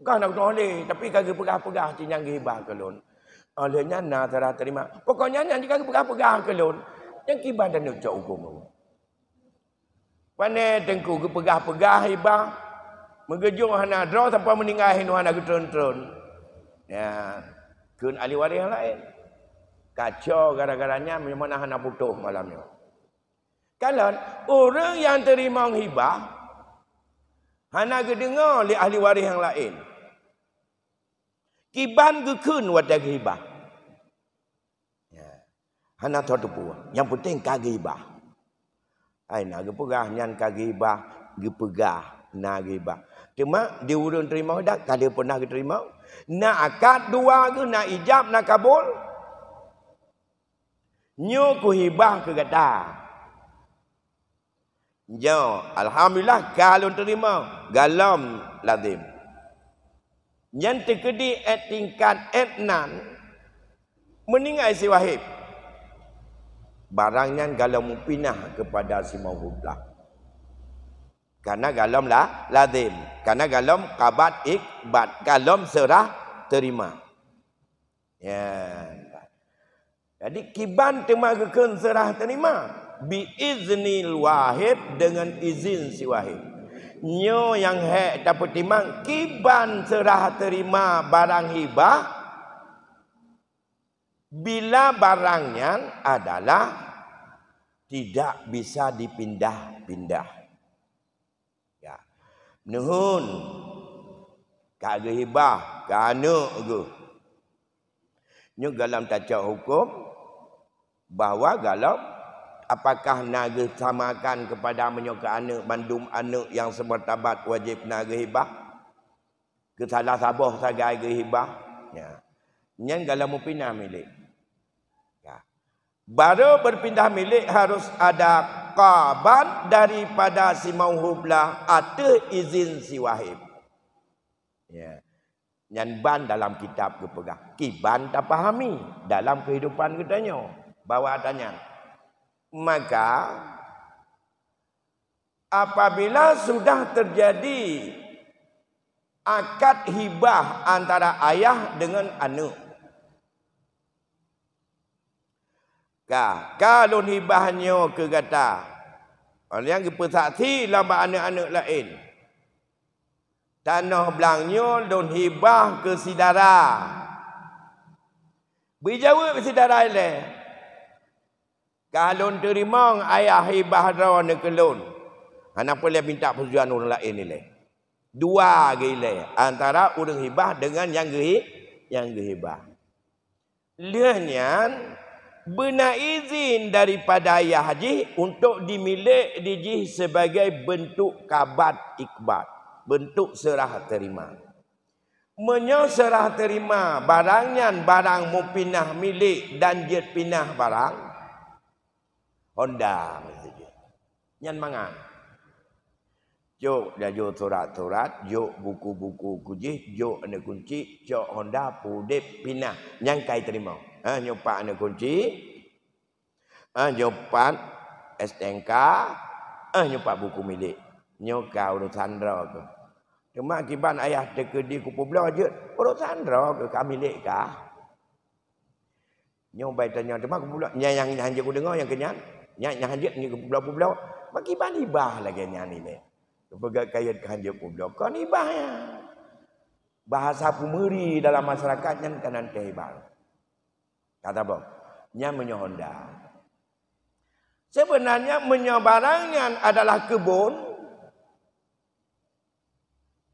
Ka na geutuléh, tapi ka geupeugah-peugah cit nyang geuhibah keu lôn. Óh lheueh nyan na seulah teurima. Pokoknya nyan jih ka geupeugah-peugah keu lôn. Nyang kiban dan neucok hukôm lôn. Pane teungku geupeugah-peugah hibah, meugeujok hana droe sampoe meuninggai hinoe hana geutreun-treun. Ya, kheun ahli waréh nyang laén. Kacau gara-gara nyan meunyoe mana hana putôh malam nyoe. Kalon, ureuëng nyang teurimong hibah hana geudeungoe lé ahli waréh nyang laén. Kiban geukheun watée geuhibah. Ya. Hana tho teupeue. Nyang peunteng ka geuhibah. Ai na geupeugah nyan ka geuhibah, geupeugah na geuhibah. Teuma di ureuëng teurimong hibah ka lheueh peunah geuteurimong. Na akad dua geuh, na ijab, na kabul. Nyoe kuhibah keu gata. Nyoe, alhamdulillah ka lôn teurimong, golom lazem. Nyan teukeudi 'et tingkat 'et nan meuninggai si Wahib. Barang nyan golom mupinah keupada si Mauhub lah. Kana golom la, lazem, kana golom qabad ikbad, golom seurah teurima. Ya. Jadi kiban teuma geukheun seurah teurima bi iznil wahib, deungon izin si wahib. Nyoe nyang hék tapeutimang kiban seurah teurima barang hibah bila barang nyan adalah tidak bisa dipindah-pindah. Ya. Neuhon ka geuhibah keu aneuëk geuh. Nyoe golom tacok hukôm bahwa golom apakah na geusamakan keupada meunyoe keu aneuëk, bandum aneuëk nyang seumeurtabat wajéb na geuhibah? Keu salah saboh sagai geuhibah? Ya. Nyan golom mupinah milék. Ya. Baru berpindah milik harus ada qabad daripada si mauhub lah ateueh izin si wahib. Ya. Nyan ban dalam kitab geupeugah. Kiban tapahami dalam keuhidupan geutanyoe bahwa ata nyan. Maka, apabila sudah terjadi akad hibah antara ayah dengan aneuk, ka, ka lôn hibah nyoe keu gata. Nyang geupeusaksi lom bak aneuk-aneuk laén. Tanoh blang nyoe lôn hibah keu si dara. Bri jaweueb si dara ilée, "Ka lôn teurimong ayah hibah droeneuh keu lôn." Hana peureulée minta peusetujuan ureuëng laén ilée. Dua geuilée antara ureuëng hibah deungon nyang geuhi-, nyang geuhibah. Lheueh nyan, beuna izin daripada ayah jih untuk dimilék di jih sebagai bentuk qabad ikbad, bentuk serah terima. Meunyoe serah terima barang nyan barang mupinah milék dan jeuet pinah barang, honda meuseujid. Nyan mangat. Jok laju surat-surat, jok buku-buku keu jih, jok aneuk kunci, cok honda, pudeb, pinah. Nyan ka iteurimong. Ha, nyoe pat aneuk kunci. Ha, nyoe pat S T N K. Ha, nyoe pat buku milék. Nyoe ka urosan droe keuh. Teuma kiban ayah teukeudi kupeubloe jeuet, urosan droe keuh ka milék kah. Nyoe bai tanyong teuma kupeubloe, nyang, nyang hanjeuet kudeungoe nyang keu nyan. Nyang, nyang hanjeuet nyoe kupeubloe-peubloe. Bak kiban hibah lagée nyan ilée. Peugah kayém hanjeuet peubloe. Kon hibah nyan. Bahasa peumeuri dalam masyarakat nyan kan anteh hibah. Kata boh, nyan meunyoe honda. Sebenarnya meunyoe barang nyan adalah keubon,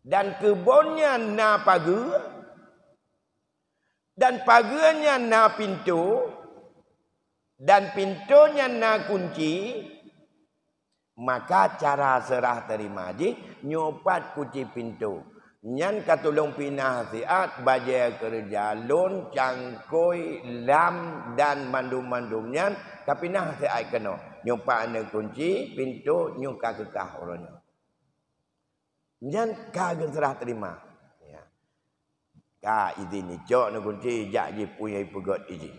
dan keubon nyan na pageue, dan pageue nyan na pintoe, dan pintoe nyan na kunci, maka cara serah terima jih nyoe pat kunci pintoe. Nyan ka tulông pinah siat bajée keureuja lôn, cangkôi, lam, dan mandum-mandum nyan ka pinah siat keunoe. Nyoe pat aneuk kunci pintoe nyoe ka keukah uroe nyoe. Nyan ka geuserah terima. Ya. Ka izin icok neukunci, jak jih pui nyang ipeugöt izin.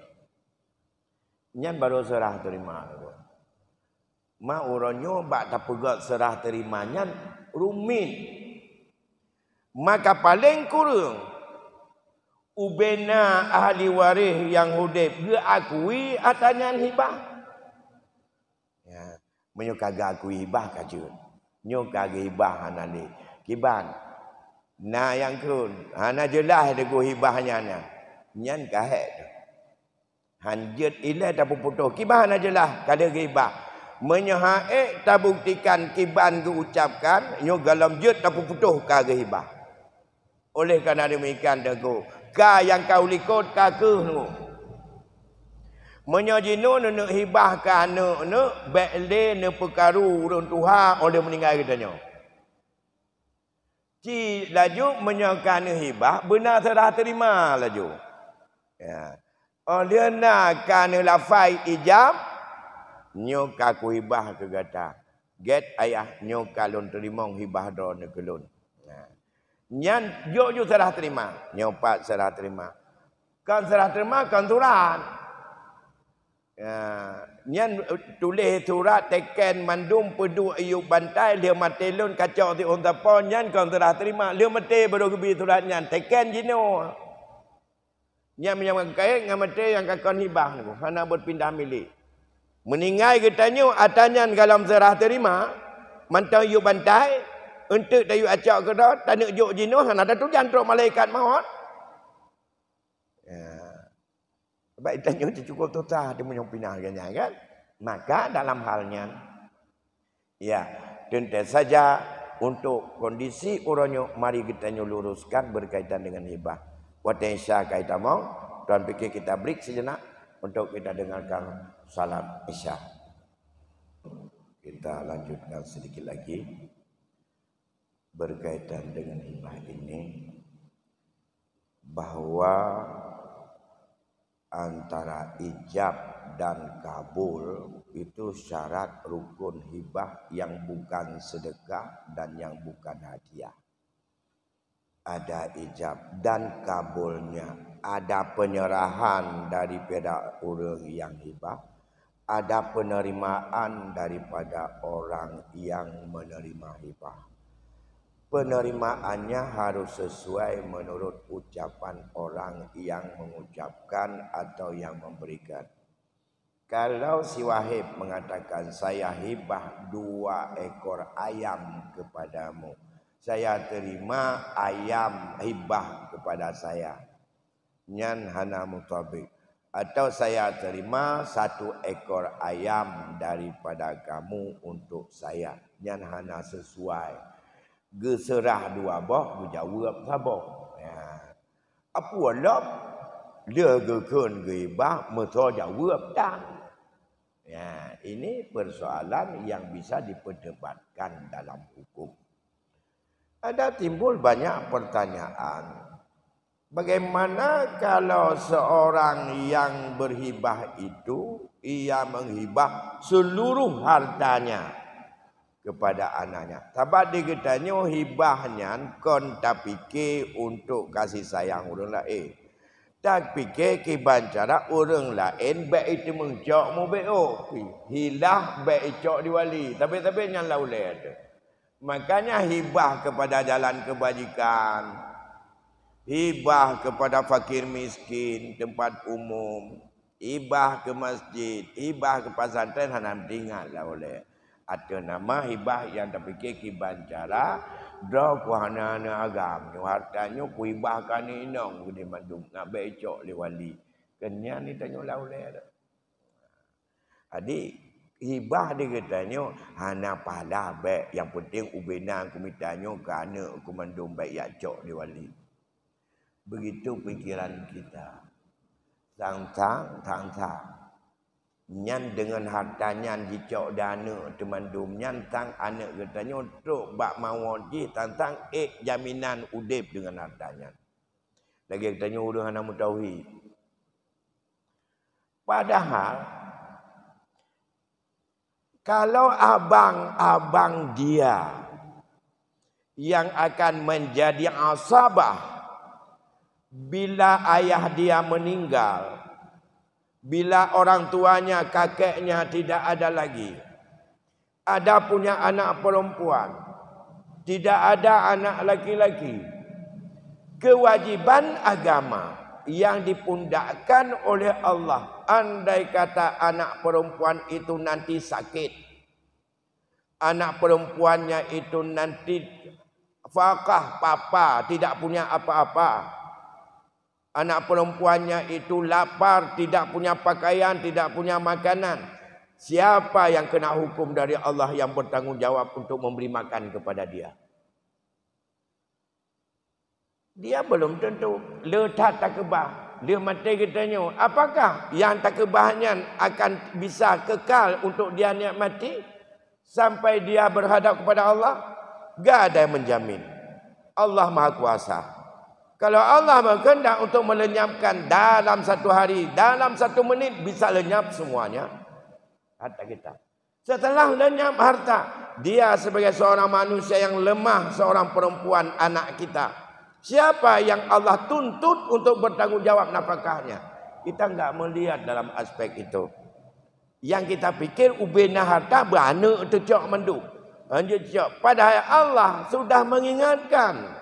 Nyan barô seurah teurima neuh. Ma uroe nyoe bak tapeugöt seurah teurima nyan rumit. Maka paleng kureueng ubena ahli waréh nyang udeb geuakui atra nyan hibah. Ya, meunyoe ka geuakui hibah ka jeuet. Nyoe ka geuhibah hana lé. Kiban? Na nyang kheun, hana jeulaih teungku hibah nyan na. Nyan ka hék teuh. Han jeuet ilée tapeuputôh, kiban hana jeulaih ka lheueh geuhibah. Meunyoe han ék tabuktikan kiban geuucapkan, nyoe gohlom jeuet tapeuputôh ka geuhibah. Oleh karena demikian teungku, ka nyang ka u likot ka keuh teungku. Meunyoe jinoe neuneuk hibah keu aneuk-aneuk, bék lé neupeukaru ureuëng tuha óh lheueh meuninggai geutanyoe. Ci laju meunyoe ka neuhibah, beuna seurah teurima laju. Ya. Óh lheueh na ka neulafai ijab, nyoe ka kuhibah keu gata. Gét ayah, nyoe ka lôn teurimong hibah droeneuh keu lôn. Nah. Nyan jok ju seurah teurima. Nyoe pat seurah teurima. Kon seurah teurima, kon surat. Ya, nyan, eh, tuléh surat, teken mandum, peuduek iyup bantai, lheueh maté lôn kacok siôn sapo, nyan kon seurah teurima. Lheueh maté barô geubi surat nyan, teken jinoe. Nyan meunyoe meukaét ngon maté nyang ka kon hibah nyoe, hana beupindah milék. Meuninggai geutanyoe atra nyan gohlom seurah teurima, mantong iyup bantai, eunteuk tayue acok keudroe, taneuk jok jinoe, hana tatujan trok malaikat mawöt. Ya. Sabab geutanyoe teuh cukup susah teumeunyoe pinah geuh nyan kan. Maka dalam hal nyan, ya, teuntée saja untuk kondisi uroe nyoe mari geutanyoe luruskan berkaitan dengan hibah. Watée Isya ka itamong, tuan pike kita break sejenak untuk kita dengarkan salam Isya. Kita lanjutkan sedikit lagi berkaitan dengan hibah ini, bahwa antara ijab dan kabul itu syarat rukun hibah yang bukan sedekah dan yang bukan hadiah. Ada ijab dan kabulnya, ada penyerahan daripada ureuëng yang hibah, ada penerimaan daripada orang yang menerima hibah. Penerimaannya harus sesuai menurut ucapan orang yang mengucapkan atau yang memberikan. Kalau si Wahib mengatakan, "Saya hibah dua ekor ayam kepadamu," saya terima ayam hibah kepada saya. Nyan hana mutabik. Atau saya terima satu ekor ayam daripada kamu untuk saya. Nyan hana sesuai. Geuseurah dua boh, geujaweueb saboh. Ya. Apu lom, lheueh geukheun geuhibah, meusoe jaweueb tan. Ya, ini persoalan yang bisa diperdebatkan dalam hukum. Ada timbul banyak pertanyaan. Bagaimana kalau seorang yang berhibah itu, ia menghibah seluruh hartanya kepada anaknya? Sabab di geutanyoe hibah nyan kon tapike untuk kasih sayang ureuëng laén. Tapike kiban cara ureuëng laén bék iteumeucok mubeuôh, hilah bék icok di wali. Tapi-tapi nyan lam ulée teuh. Makanya hibah kepada jalan kebajikan, hibah kepada fakir miskin, tempat umum, hibah ke masjid, hibah ke pesantren hana teuingat lah oleh. Atau nama hibah yang tapike kiban cara, droe ku hana-hana agam, nyoe harta nyoe ku hibah keu aneuk inong geude mandum, nak bék icok lé wali. Keunyan ni tanyoe lah ulée dah. Jadi, hibah di geutanyoe hana pahala bék, nyang penting ubena kumita nyoe keu aneuk kumandum bék jak cok di wali. Begitu pikiran kita. Sang-sang, sang-sang. Nyan deungon harta nyan jicok di aneuk teumandum nyan, sang aneuk geutanyoe trok bak mawöt jih, sang-sang ék jaminan udeb deungon harta nyan. Lagée geutanyoe ureuëng hana meutauhid. Padahal, kalau abang-abang dia yang akan menjadi asabah Bila ayah dia meninggal, bila orang tuanya, kakeknya tidak ada lagi, ada punya anak perempuan, tidak ada anak laki-laki, kewajiban agama yang dipundakkan oleh Allah, andai kata anak perempuan itu nanti sakit, anak perempuannya itu nanti fakah, papa, tidak punya apa-apa, anak perempuannya itu lapar, tidak punya pakaian, tidak punya makanan, siapa yang kena hukum dari Allah yang bertanggung jawab untuk memberi makan kepada dia? Dia belum tentu. Le that takeubah, le maté geutanyoe. Apakah yang takeubah nyan akan bisa kekal untuk dia nikmati sampai dia berhadap kepada Allah? Gak ada yang menjamin. Allah Maha Kuasa. Kalau Allah berkehendak untuk melenyapkan dalam satu hari, dalam satu menit, bisa lenyap semuanya. Harta kita. Setelah lenyap harta, dia sebagai seorang manusia yang lemah, seorang perempuan, anak kita. Siapa yang Allah tuntut untuk bertanggung jawab nafkahnya? Kita enggak melihat dalam aspek itu. Yang kita pikir ubena harta beraneuk teucok mandum. Lanjut cok. Padahal Allah sudah mengingatkan.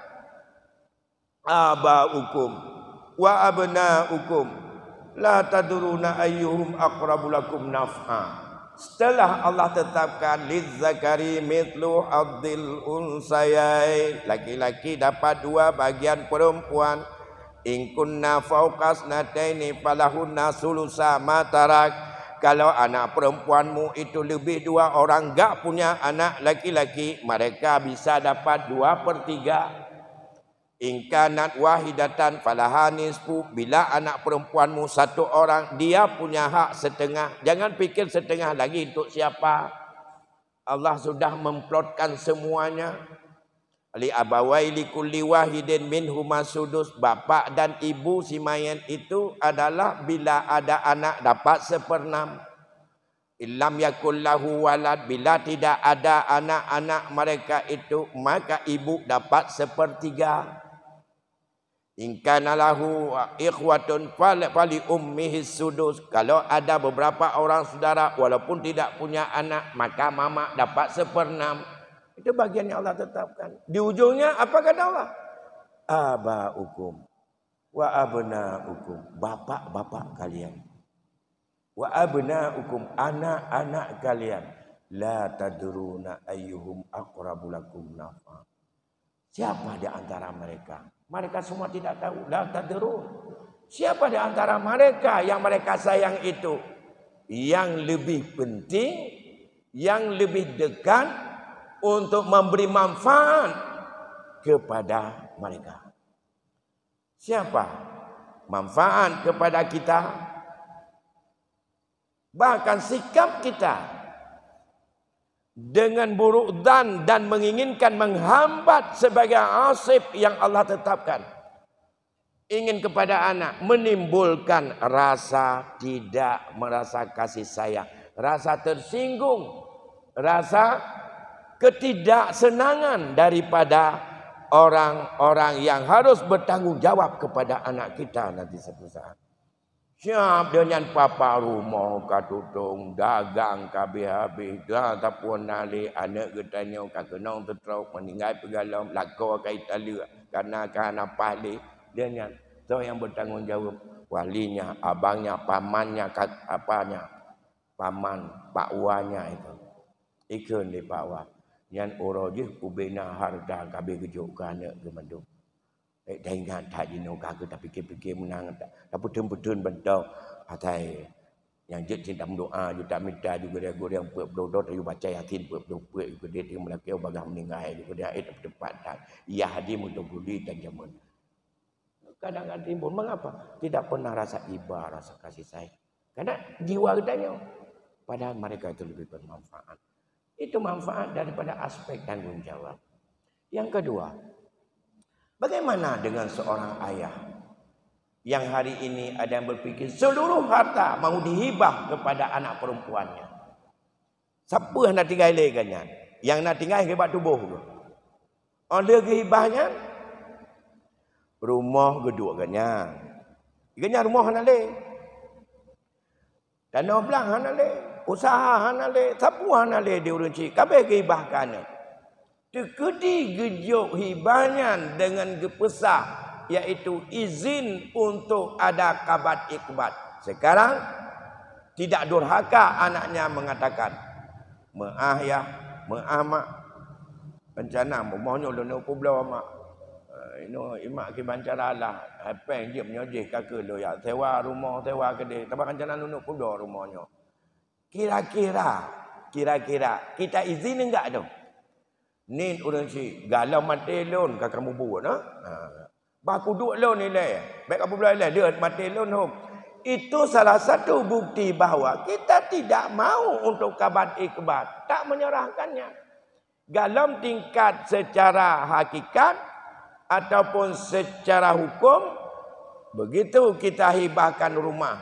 Aba'ukum wa abna'ukum la tadruna ayyuhum aqrabu lakum naf'a. Setelah Allah tetapkan lizzakari mithlu hadzil unsayain, laki-laki dapat dua bagian perempuan. In kunna fauqa tsnataini falahunna tsulusa ma tarak. Kalau anak perempuanmu itu lebih dua orang gak punya anak laki-laki, mereka bisa dapat dua per tiga. In kanat wahidatan falaha nisfu, bila anak perempuanmu satu orang, dia punya hak setengah. Jangan pikir setengah lagi untuk siapa. Allah sudah memplotkan semuanya. Li abawai li kulli wahidin minhuma sudus, bapak dan ibu si mayat itu adalah bila ada anak dapat seperenam. Illam yakul lahu walad, bila tidak ada anak-anak mereka itu, maka ibu dapat sepertiga. In kana lahu ikhwatun fal-, fali ummihi sudus. Kalau ada beberapa orang saudara, walaupun tidak punya anak, maka mamak dapat seperenam. Itu bagian yang Allah tetapkan. Di ujungnya, apa kata Allah? Aba'ukum wa abna'ukum. Bapak-bapak kalian. Wa abna'ukum, anak-anak kalian. La tadruna ayyuhum aqrabu lakum naf'a. Siapa di antara mereka? Mereka semua tidak tahu. La tadrun. Siapa di antara mereka yang mereka sayang itu yang lebih penting, yang lebih dekat untuk memberi manfaat kepada mereka? Siapa manfaat kepada kita? Bahkan sikap kita dengan buruk zan dan menginginkan menghambat sebagai asib yang Allah tetapkan. Ingin kepada anak menimbulkan rasa tidak merasa kasih sayang, rasa tersinggung, rasa ketidaksenangan daripada orang-orang yang harus bertanggung jawab kepada anak kita nanti satu saat. Siap dia nyan papa rumoh ka tutong, dagang ka habéh-habéh, dah tapun na lé aneuk geutanyoe ka keunong teutrok, meuninggai peugalom, lakoe ka italeuek, kana ka hana paih lé. Dia nyan, soe nyang bertanggung jawab? Walinya, abangnya, pamannya, ka-, apanya, paman, pakwanya itu. Ikheun lé pakwa, nyan uroe jih ubena hareuta ka habéh geujok keu aneuk geuh mandum. Eh, taingat that jinoe ka keuh tapike-pike meunang, ta-, tapeuteun-peuteun bantong. Asai nyang jeuet cit tameudoa, ju tamita, ju gurée-gurée peuet ploh droe, ju baca Yasin peuet ploh peuet, ju keudeh meulakée bagaih meuninggai, ju keudeh, eh, teupeupat that. Yahdi mutagudi dan jameun. Kadang-kadang timbul, mengapa? Tidak pernah rasa iba, rasa kasih sayang. Karena jiwa geutanyoe. Padahal mereka itu lebih bermanfaat. Itu manfaat daripada aspek tanggung jawab. Yang kedua, bagaimana dengan seorang ayah yang hari ini ada yang berpikir seluruh harta mau dihibah kepada anak perempuannya? Sapeue na tinggai lé geuh nyan? Nyang na tinggai hebat tuboh geuh. Óh lheueh geuhibah nyan, Rumoh geuduek geuh nyan. Geuh nyan rumoh hana lé. Tanoh blang hana lé, usaha hana lé, sapeue hana lé di ureuëng chik, ka abéh geuhibah keu aneuk. Teukeudi geujok hibah nyan deungon geupeusah, yaitu izin untuk ada kabat ikbat. Sekarang, tidak durhaka anaknya mengatakan, "Meu'ah yah, meu'ah mak." Rencana rumoh nyoe lôn peubloe mak. Eh, inoe imak kiban cara lah. Hai péng jeuet meunyoe jih ka keu lôn jak sewa rumoh, sewa keudeh. Tapi rencana lôn peubloe rumoh nyoe. Kira-kira, kira-kira kita izin enggak tu? Nit ureuëng chik, galom maté lôn ka kamu buet, ha? Ha. Bah kuduek lôn ilée, bék kapeubloe ilée, deuh maté lôn hom. Itu salah satu bukti bahwa kita tidak mau untuk kabat ikbat, tak menyerahkannya. Galom tingkat secara hakikat ataupun secara hukum, begitu kita hibahkan rumah,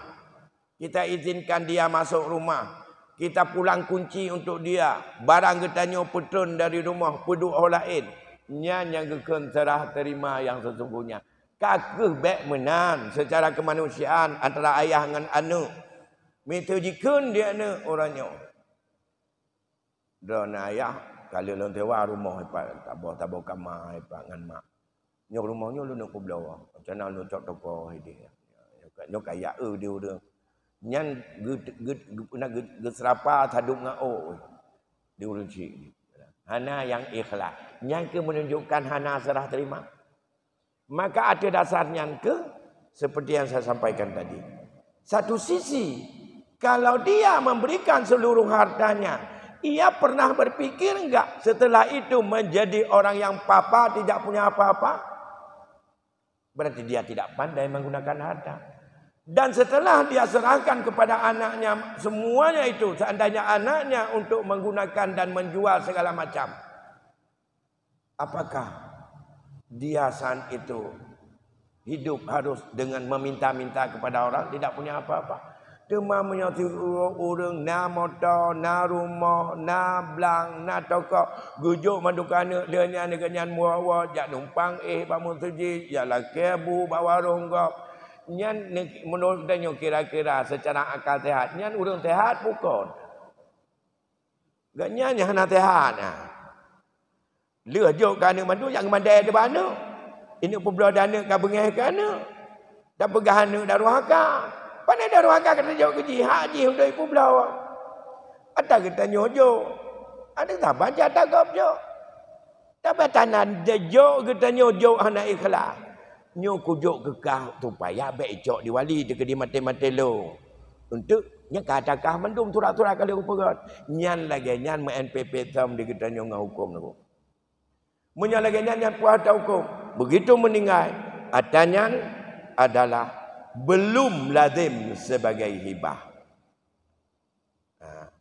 kita izinkan dia masuk rumah, kita pulang kunci untuk dia, barang geutanyoe peutrön dari rumoh peuduek ho laén, nyan nyang geukheun serah terima nyang sesungguhnya. Ka keuh bék meunan secara kemanusiaan antara ayah ngon aneuk. Mita jikheun di aneuk uroe nyoe. Droeneuh ayah, ka lheueh lôn sewa rumoh ipat, saboh-saboh kama ipat ngon mak. Nyoe rumoh nyoe lôn peubloe, rencana lôn cok toko ideh. Nyoe ka, nyoe ka jak eu di ureuëng. Nyan geu-, geu-, geu-, na geu-, geuseurapa sadub ngon ôk di ureuëng chik. Hana nyang ikhlas. Nyan keuh menunjukkan hana serah terima. Maka atas dasar nyan keuh, seperti yang saya sampaikan tadi, satu sisi, kalau dia memberikan seluruh hartanya, ia pernah berpikir enggak setelah itu menjadi orang yang papa, tidak punya apa-apa? Berarti dia tidak pandai menggunakan harta. Dan setelah dia serahkan kepada anaknya semuanya itu, seandainya anaknya untuk menggunakan dan menjual segala macam, apakah dia saat itu hidup harus dengan meminta-minta kepada orang, tidak punya apa-apa? Teuma meunyoe siuroe ureuëng na moto, na rumoh, na blang, na toko, geujok mandum keu aneuk lheueh nyan, aneuk nyan muwoe-woe jak numpang éh bak meuseujid, jak lakée bu bak warong gob. Nyan meunurot geutanyoe kira-kira secara akal sehat, nyan ureuëng sehat bukon? Gobnyan nyang hana sehat, nah. Lheueh jok keu aneuk mandum, nyang meudeh teuh bak aneuk. Ineuk peubloe dan aneuk ka beungéh keu aneuk. Dan peugah aneuk daruhaka. Pane daruhaka ka teujok keu jih, hak jih untuk jipeubloe. Ata geutanyoe jok. Aneuk saban jih ata gob jok. Tapi ata na jok geutanyoe jok hana ikhlas. Nyoe kujok keu kah supaya bék icok di wali teukeudi maté-maté lôn. Untuk nyan ka takah mandum surat-surat ka lheueh kupeugét. Nyan lagée nyan meu-N P P som di geutanyoe ngon huköm nyoe. Meunyoe lagée nyan, nyan peue ata huköm. Begitu meninggai, ata nyan adalah belum lazim sebagai hibah. Ha.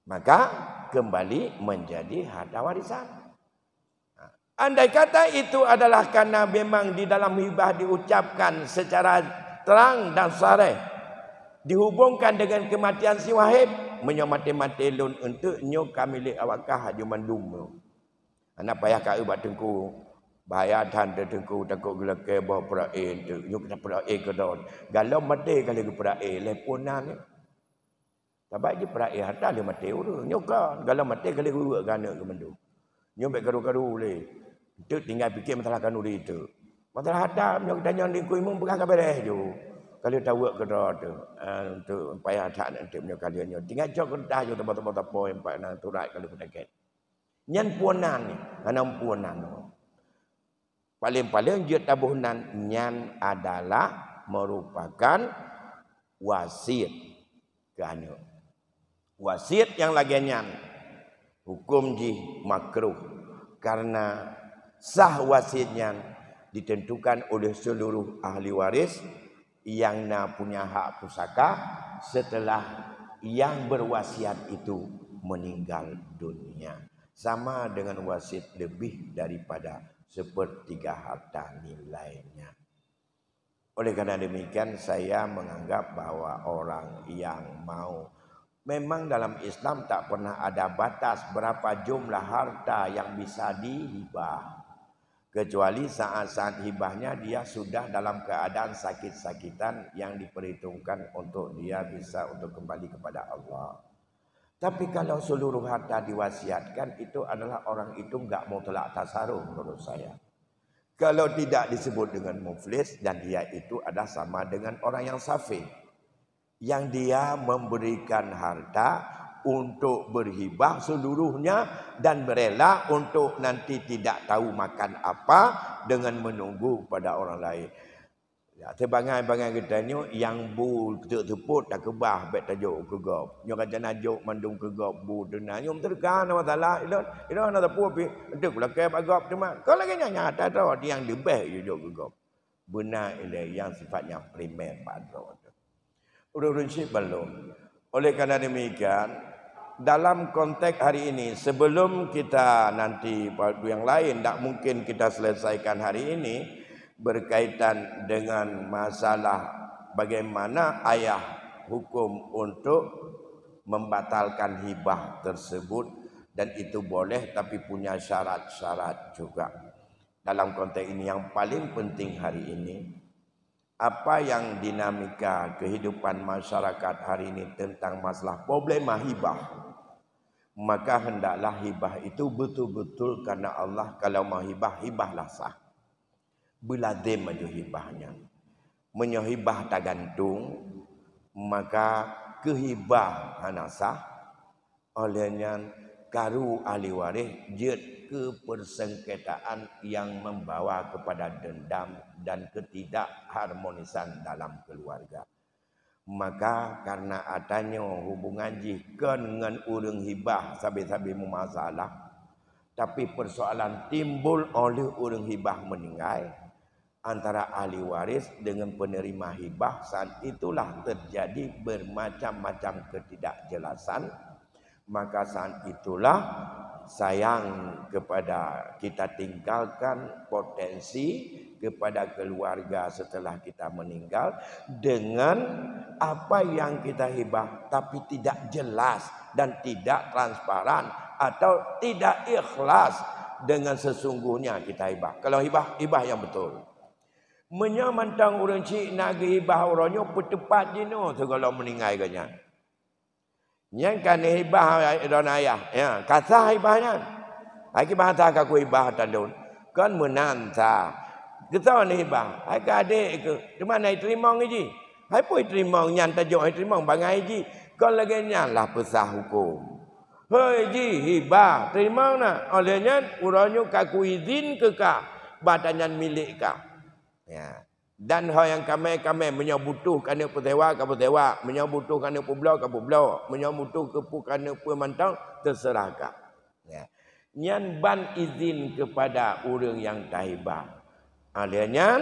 Maka kembali menjadi harta warisan. Ha. Andai kata itu adalah karena memang di dalam hibah diucapkan secara terang dan sareh, dihubungkan dengan kematian si wahib, meunyoe maté-maté lôn eunteuk nyoe ka milék awak kah aju mandum nyoe. Hana payah ka eu bak teungku, bahaya that teungku, takot geulakée boh peuraya eunteuk, nyoe kita peuraya keudroe. Galom maté ka lheueh geupeuraya, lheueh phon na nyoe. Sabab jipeuraya harta lé maté ureuëng. Nyoe kon, galom maté ka lheueh geuweuek keu aneuk keu mandum. Nyoe bék karu-karu lé. Teuk tinggai piké masalah khanuri teuk. Masalah harta, meunyoe geutanyoe di Teungku Imum peugah ka beureh ju. Ka lheueh taweuek keudroe teuh. Ah, untuk payah that nanti meunyoe ka lheueh nyoe. Tinggai cok keureutah ju, teupeu-teupeu sapo nyang pat na surat ka lheueh peutakét. Nyan phon nan, hana phon nan. Paleng-paleng jeuet taboh nan, nyan adalah merupakan wasiet keu aneuk. Wasiet nyang lagée nyan huköm jih makruh, karena sah wasiet nyan ditentukan oleh seluruh ahli waris yang na punya hak pusaka setelah yang berwasiat itu meninggal dunia, sama dengan wasiat lebih daripada sepertiga harta nilainya. Oleh karena demikian, saya menganggap bahwa orang yang mau, memang dalam Islam tak pernah ada batas berapa jumlah harta yang bisa dihibah. Kecuali saat-saat hibahnya dia sudah dalam keadaan sakit-sakitan yang diperhitungkan untuk dia bisa untuk kembali kepada Allah. Tapi kalau seluruh harta diwasiatkan, itu adalah orang itu enggak mutlak tasarruf menurut saya. Kalau tidak disebut dengan muflis, dan dia itu adalah sama dengan orang yang safih. Yang dia memberikan harta untuk berhibah seluruhnya dan rela untuk nanti tidak tahu makan apa dengan menunggu pada orang lain. Ya, sebangai-bangai geutanyoe nyang bu teuk seupôt takeubah bèk tajok keu gob. Nyoe ka jana jok mandum keu gob bu teuna. Nyoe meuseudeukah hana masalah. Ilôn, ilôn hana sapeue pih. Enteuk lakèe bak gob teuma. Kon lagèe nyan nyang ata droe nyang leubeh jok keu gob. Beuna ilèe nyang sifatnya primer bak droe teuh. Ureueng-ureueng syiek bandum. Oleh karena demikian, dalam konteks hari ini, sebelum kita nanti waktu yang lain, tak mungkin kita selesaikan hari ini, berkaitan dengan masalah bagaimana ayah hukum untuk membatalkan hibah tersebut, dan itu boleh tapi punya syarat-syarat juga. Dalam konteks ini yang paling penting hari ini, apa yang dinamika kehidupan masyarakat hari ini tentang masalah problema hibah, maka hendaklah hibah itu betul-betul karena Allah. Kalau mau hibah, hibahlah sah. Beulazem aju hibah nyan. Meunyoe hibah tagantung, maka keu hibah hana sah. Oleh nyan, karu ahli waréh jeuet keu persengketaan yang membawa kepada dendam dan ketidakharmonisan dalam keluarga. Maka, karena atanyoe hubungan jih kon ngon ureueng hibah sabe-sabe meumasalah, tapi persoalan timbul oleh ureueng hibah meninggai, antara ahli waris dengan penerima hibah, saat itulah terjadi bermacam-macam ketidakjelasan. Maka saat itulah sayang kepada kita tinggalkan potensi kepada keluarga setelah kita meninggal dengan apa yang kita hibah, tapi tidak jelas dan tidak transparan atau tidak ikhlas dengan sesungguhnya kita hibah. Kalau hibah, hibah yang betul. Meunyoe mantong ureueng chik na geuhibah uroe nyoe, peuteupat jinoe sigohlom meuninggai geuh nyan. Nyan ka neuhibah droeneuh ayah. Ya, ka sah hibah nyan. Hai kiban sah ka kuhibah ata lôn. Kon meunan sah. Keu soe neuhibah? Hai keu adék keuh. Teuma na iteurimong jih. Hai peue iteurimong nyan tajok hai teurimong bangai jih. Kon lagèe nyan lah peusah huköm. Hôi jih hibah, teurimong na. Oleh nyan, uroe nyoe ka kuizin keu kah, bah ata nyan milék kah. Ya. Dan ho nyang kamé-kamé, meunyoe butoh keuneuk peusewa, ka peusewa. Meunyoe butoh keuneuk peubloe, ka peubloe. Meunyoe butoh keu peue keuneuk peue mantong, teuseurah kah. Ya. Nyan ban izin keupada ureueng nyang tahibah. Ha, lheueh nyan,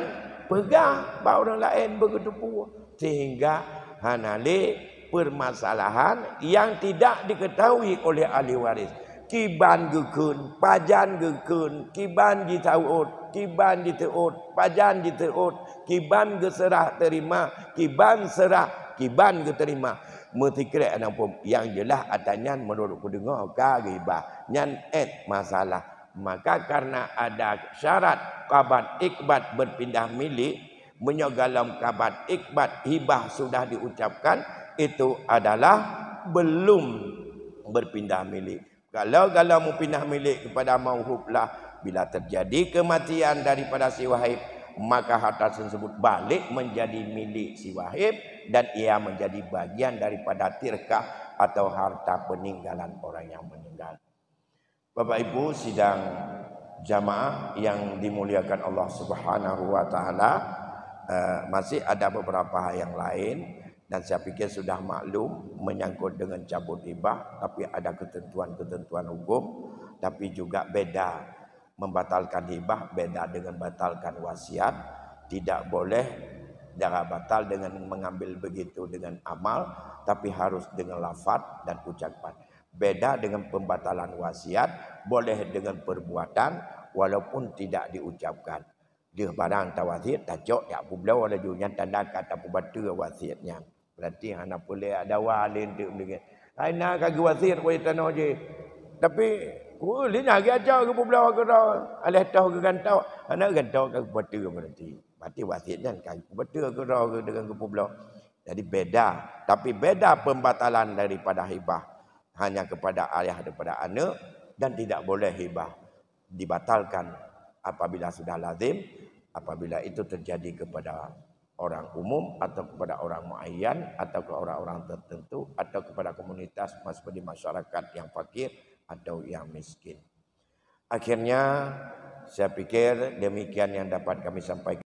peugah bak ureueng laén beugeuteupeue. Sehingga hana lé permasalahan yang tidak diketahui oleh ahli waris. Kiban geukheun, pajan geukheun, kiban jiseuôt, kiban jiseuôt, pajan jiseuôt, kiban geuseurah teurima, kiban seurah, kiban geuteurima. Meusikrek aneuk phom, nyang jeulaih ata nyan meunurot kudeungoe ka geuhibah. Nyan ék masalah. Maka karena ada syarat qabdh ikbadh berpindah milik, meunyoe golom qabdh ikbadh hibah sudah diucapkan, itu adalah belum berpindah milik. Kalau golom meupindah milik kepada mauhub lah, bila terjadi kematian daripada si wahib, maka harta tersebut balik menjadi milik si wahib dan ia menjadi bagian daripada tirkah atau harta peninggalan orang yang meninggal. Bapak Ibu sidang jamaah yang dimuliakan Allah Subhanahu wa taala, eh, masih ada beberapa hal yang lain dan saya pikir sudah maklum menyangkut dengan cabut hibah, tapi ada ketentuan-ketentuan hukum, tapi juga beda membatalkan hibah, beda dengan batalkan wasiat, tidak boleh cara batal dengan mengambil begitu dengan amal, tapi harus dengan lafaz dan ucapan. Beda dengan pembatalan wasiat, boleh dengan perbuatan walaupun tidak diucapkan. Deuh barang tawasiet, tacok jak peubloe laju, nyan tanda ka tapeubateue wasiet nyan. Berarti hana peureulée dawa lé teuk meunyoe. Hai na ka geuwasiet keu tanoh jih. Tapi Oh, lina geuaco geupubloe keudroe, alah toh geugantok, hana gantok ka geupeuteu berarti. Berarti wasiet nyan ka geupeuteu keudroe dengan geupubloe. Jadi beda, tapi beda pembatalan daripada hibah hanya kepada ayah daripada anak, dan tidak boleh hibah dibatalkan apabila sudah lazim, apabila itu terjadi kepada orang umum atau kepada orang muayyan atau ke orang-orang tertentu atau kepada komunitas mas-, di masyarakat yang fakir atau yang miskin. Akhirnya, saya pikir demikian yang dapat kami sampaikan.